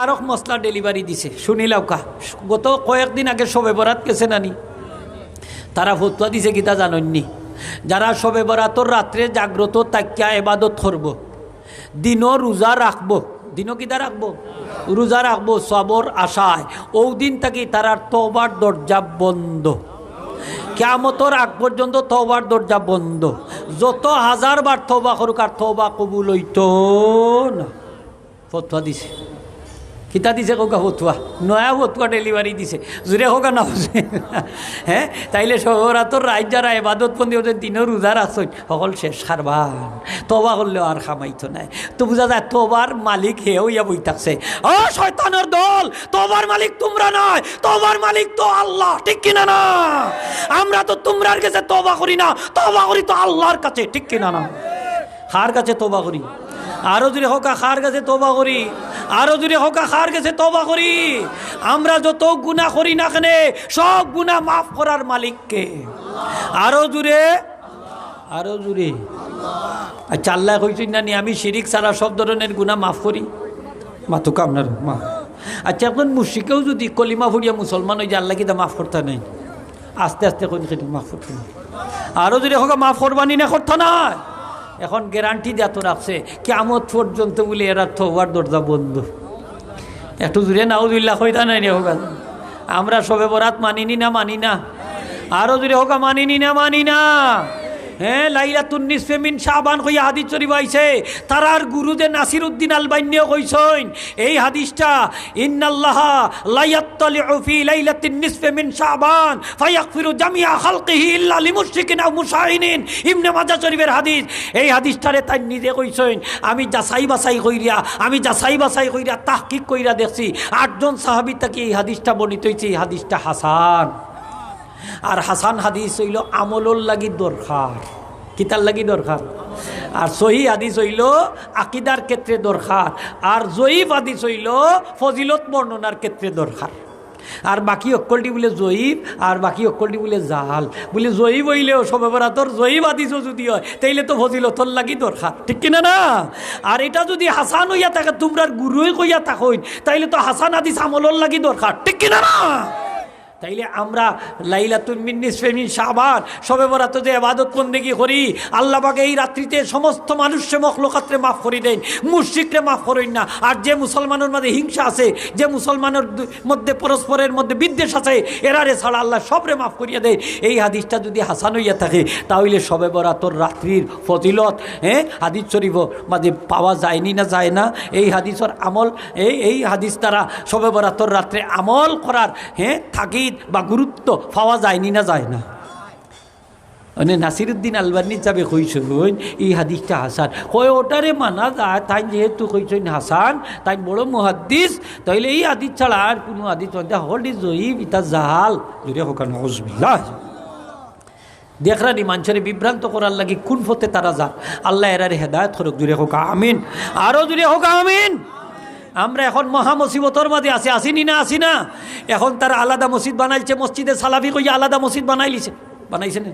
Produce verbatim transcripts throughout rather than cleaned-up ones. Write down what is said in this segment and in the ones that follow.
আরক মসলা ডেলিভারি দিছে, শুনিলাউক্কা। গত কয়েকদিন আগে শবে বরাত গেছে না নি? তারা ফতুয়া দিছে কিতা জানইননি? যারা শবে বরাতর রাত্রে জাগ্রত থাকিয়া এবাদত করবো, দিনও রোজা রাখবো, দিনও কিতা রাখবো? রোজা রাখবো সওয়াবর আশায়। অউ দিন থাকি তারার তওবার দরজা বন্ধ। কিয়ামতর আগ পর্যন্ত তওবার দরজা বন্ধ। যত হাজার বার তওবা করুক, আর তওবা কবুল অইতো না। ফতুয়া দিছে। কিতা দিছে কউক্কা? ফতুয়া। নয়া ফতুয়া ডেলিভারি দিছে। জুরে কউক্কা না বুঝে। হ্যাঁ, তাইলে শবে বরাতর রাইত যারা এবাদত বন্দি করছইন, দিনও রোজা রাখছইন, হকল শেষ খারবান। তওবা করলেও আর কাম অইতো নায়। তো বুঝা যায় তওবার মালিক হে অইয়া বই থাকছে। ও শয়তানর দল, তওবার মালিক তুমরা নায়, তওবার মালিক তো আল্লাহ, ঠিক কিনা না? আমরা তো তুমরার গেছে তওবা করি না, তওবা করি তো আল্লাহর কাছে, ঠিক কিনা না? কার কাছে তওবা করি? আরো জুরে কউক্কা, কার কাছে তওবা করি? আরো জুরে কউক্কা, কার কাছে তওবা করি? আমরা যত গুনা করি না কেনে, সব গুনা মাফ করার মালিক কে? আরো জুরে, আরো জুরে। আচ্ছা, আল্লায় কইছইন না নি, "আমি শিরিক ছাড়া সব ধরনের গুনা মাফ করি"? মাতুক্কা আপনারা, মা। আচ্ছা, একজন মুশরিকেও যুদি কলিমা পড়িয়া মুসলমান অই যায়, আল্লায় কিতা মাফ করতা নায়? আস্তে আস্তে কইন, কইন মাফ করতা নায়। আরো জুরে কউক্কা, মাফ করবা নি না করতা নায়? এখন গ্যারান্টি দিয়া তো রাখছে, কিয়ামত পর্যন্ত বুলে এরার তওবার দরজা বন্ধ। একটু জুরে নাউজুবিল্লাহ কইতা নায় নি কউক্কা? আমরা শবে বরাত মানি নি না মানি না? আরো জুরে কউক্কা, মানি নি না মানি না? হ্যাঁ, লাইলাতুন নিসফে মিন শাবান কইয়া হাদিস শরিফ আইছে। তারার গুরু যে নাসিরউদ্দিন আলবানিও কইছইন, এই হাদিসটা, "ইন্নাল্লাহা লা ইয়াত্তালিউ ফি লাইলাতিন নিসফি মিন শাবান ফায়াগফিরু জামিআ খালকিহি ইল্লা লিমুশরিকিন আও মুশাহিনিন।" ইবনে মাজাহ শরিফের হাদিস। এই হাদিসটারে তাইন নিজে কইছইন, "আমি যাচাই বাছাই কইরা, আমি যাচাই বাছাই কইরা, তাহকিক কইরা দেখছি, আটজন সাহাবী থাকি এই হাদিসটা বর্ণিত অইছে, এই হাদিসটা হাসান।" আর হাসান হাদিস অইলো আমলর লাগি দরকার। কিতার লাগি দরকার? আর সহি হাদিস অইলো আকিদার ক্ষেত্রে দরকার। আর জয়ীফ হাদিস অইলো ফজিলত বর্ণনার ক্ষেত্রে দরকার। আর বাকি অকলটি বুলে জয়ীফ, আর বাকি অকলটি বুলে জাল। বুলে জয়ীফ অইলেও শবে বরাতর জয়ীফ হাদিসও যুদি অয়, তাইলে তো ফজিলতর লাগি দরকার, ঠিক কিনা না? আর ইটা যুদি হাসান অইয়া থাকে, তুমরার গুরুয়ে কইয়া থাকইন, তাইলে তো হাসান হাদিস আমলর লাগি দরকার, ঠিক কিনা না? তাইলে আমরা লাইলাতুল মিন নিসফে মিন শাবান, শবে বরাতো যে ইবাদত বন্দেগি করি, আল্লাহ পাকে এই রাত্রিতে সমস্ত মানুষরে, মখলুকাতরে মাফ করি দেইন, মুশরিকরে মাফ করইন না। আর যে মুসলমানর মাঝে হিংসা আছে, যে মুসলমানর দু-, মধ্যে পরস্পরের মধ্যে বিদ্বেষ আছে, এরারে ছাড়া আল্লাহ সবরে মাফ করিয়া দেইন। এই হাদিসটা যুদি হাসান অইয়া থাকে, তা অইলে শবে বরাতর রাত্রির ফজিলত, হ্যাঁ, হাদিস শরিফর মাঝে পাওয়া যায়নি না যায় না? এই হাদিসর আমল, এই, এই হাদিস দ্বারা শবে বরাতর রাত্রে আমল করার, হ্যাঁ, তাকিদ বা গুরুত্ব পাওয়া যায়নি না যায় না? মানে নাসিরুদ্দিন আলবানি সাবে কইছইন, এই হাদিসটা হাসান। কয় ওটারে মানা যায়, তাইন যেহেতু কইছইন হাসান, তাইন বড় মুহাদ্দিস, তাইলে এই হাদিস ছাড়া আর কুনু হাদিস মানতে হকলটি জয়ীফ, ইটা জাল। জুরে কউক্কা নাউজুবিল্লাহ। দেখরানি মানষরে বিভ্রান্ত করার লাগি কুন পথে তারা যার। আল্লাহ এরারে হেদায়েত করউক, জুরে কউক্কা আমিন। আরো জুরে কউক্কা আমিন। আমরা এখন মহা মুসিবতর মাঝে আছি, আছি নি না, আছি না? এখন তারা আলাদা মসজিদ বানাইছে, মসজিদে সালাফি কইয়া আলাদা মসজিদ বানাইলিছে, বানাইছে না?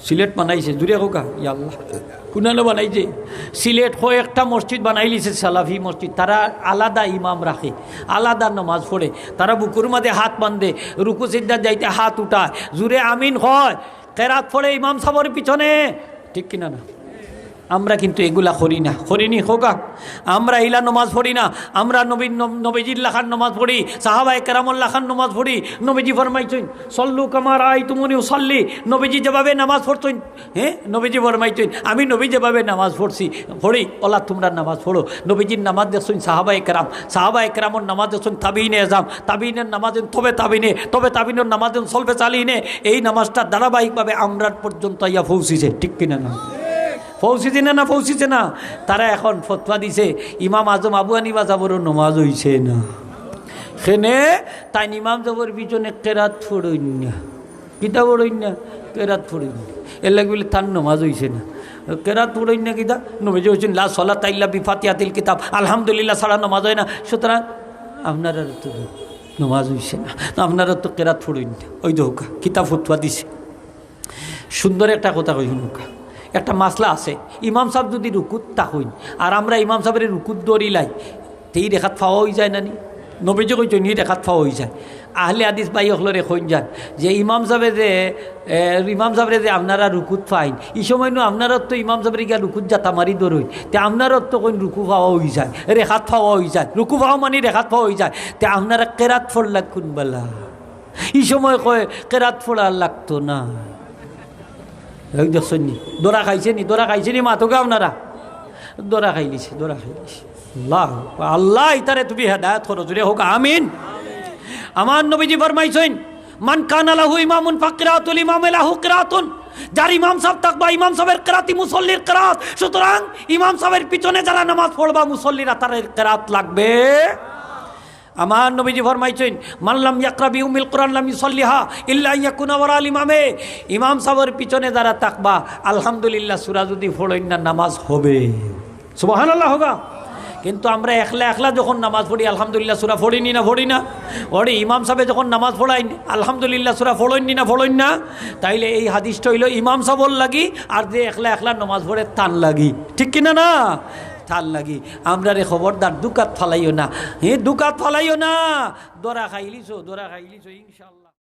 সিলেট বানাইছে, জুরে কউক্কা, ইয়া আল্লাহ। কুনানো বানাইছে? সিলেট কয়েকটা মসজিদ বানাইলিছে, সালাফি মসজিদ। তারা আলাদা ইমাম রাখে, আলাদা নামাজ পড়ে। তারা বুকুর মাঝে হাত বান্ধে, রুকু সিজদাত যাইতে হাত উঠায়, জুরে আমিন কয়, কেরাত পড়ে ইমাম সাবর পিছনে, ঠিক কিনা না? আমরা কিন্তু এগুলা করি না, করিনি কউক্কা? আমরা ইলা নমাজ পড়ি না। আমরা নবী, নব-, নবীজির লাখান নমাজ পড়ি, সাহাবায়ে কেরামর লাখান নমাজ পড়ি। নবীজি ফরমাইছইন, "সল্লু কামা রাআইতুমুনি উসাল্লি।" নবীজি যেভাবে নামাজ পড়ছইন, হ্যাঁ, নবীজি ফরমাইছইন, "আমি নবী যেভাবে নামাজ পড়ছি, পড়ি, অলা তুমরা নামাজ পড়ো।" নবীজির নামাজ দেখছইন সাহাবায়ে কেরাম, সাহাবায়ে কেরামর নামাজ দেখছইন তাবিইনে এজাম, তাবিইনের নামাজ দেখছইন তবে তাবিইনে, তবে তাবিইনের নামাজ দেখছইন সলফে সালিহিনে। এই নামাজটা ধারাবাহিকভাবে আমরার পর্যন্ত আইয়া পৌঁছিছে, ঠিক কিনা না? পৌঁছিছে না, না পৌঁছিছে না? তারা এখন ফতোয়া দিছে, ইমাম আজম আবু হানিফা সাবরও নমাজ অইছে না। কেনে তাইন ইমাম সাবর পিছনে কেরাত পড়ইন না। কিতা পড়ইন না? কেরাত পড়ইন না। এরলাগি বুলে তান নমাজ অইছে না। কেরাত পড়ইন না কিতা? নবীজি কইছইন, "লা সলাতা ইল্লা বিফাতিহাতিল কিতাব।" আলহামদুলিল্লাহ ছাড়া নমাজ অয় না। সুতরাং আপনারার তো নমাজ অইছে না। আপনারা তো কেরাত পড়ইন না। অউ দেখউক্কা, কিতা ফতোয়া দিছে। সুন্দর একটা কথা কই হুনউক্কা। একটা মাসলা আছে, ইমাম সাব যুদি রুকুত থাকইন, আর আমরা ইমাম সাবরে রুকুত ধরিলাই, তে ই রেখাত পাওয়া অইযায় না নি? নবীজি কইছইন, ই রেখাত পাওয়া অইযায়। আহলে হাদিস ভাই অকলরে কইন যান যে ইমাম সাবে যে, এ, ইমাম সাবরে যে আপনারা রুকুত পাইন, ই সময় নু আপনারার তো ইমাম সাবরে গিয়া রুকুত জাতা মারি ধরইন, তে আপনারার তো কইন রুকু পাওয়া অইযায়, রেখাত পাওয়া অইযায়, রুকু পাওয়া মানি রেখাত পাওয়া অইযায়, তে আপনারা কেরাত পড়লা কুনবালা? ই সময় কয় কেরাত পড়া লাগতো না। এই দেখছইন নি? ধরা খাইছে নি? ধরা খাইছে নি? মাতউক্কা আপনারা। ধরা খাইলিছে, ধরা খাইলিছে। আল্লাহ, আল্লাহ, ইতারে তুমি হেদায়েত করো, জুরে কউক্কা আমিন। আমার নবীজি ফরমাইছইন, "মান কানা লাহু ইমামুন ফাকিরাতুল ইমামে লাহু কিরাতুন।" যার ইমাম সাব থাকবা, ইমাম সাবের কেরাতই মুসল্লির কেরাত। সুতরাং ইমাম সাবের পিছনে যারা নামাজ পড়বা, মুসল্লিরা তারার কেরাত লাগবে। আমার নবীজি ফরমাইছইন, "মান লাম ইয়াকরা বি উম্মিল কুরআন লাম ইউসাল্লিহা ইল্লা আন ইয়াকুনা ওয়ারাল ইমামে।" ইমাম সাবর পিছনে যারা থাকবা, আলহামদুলিল্লাহ সূরা যুদি পড়ইন না, নামাজ হবে। সুবহানাল্লাহ কউক্কা। কিন্তু আমরা একলা একলা যখন নামাজ পড়ি, আলহামদুলিল্লাহ সূরা পড়ি নি না পড়ি না? পড়ি। ইমাম সাবে যখন নামাজ পড়াইন, আলহামদুলিল্লাহ সূরা পড়ইন নি না পড়ইন না? তাইলে এই হাদিসটা অইলো ইমাম সাবর লাগি, আর যে একলা একলা নামাজ পড়ে তান লাগি। ঠিক কিনা না? তান লাগি। আমরারে খবরদার ধুকাত ফালাইও না। হে, ধুকাত ফালাইও না। ধরা খাইলিছো, ধরা খাইলিছো, ইনশাআল্লাহ।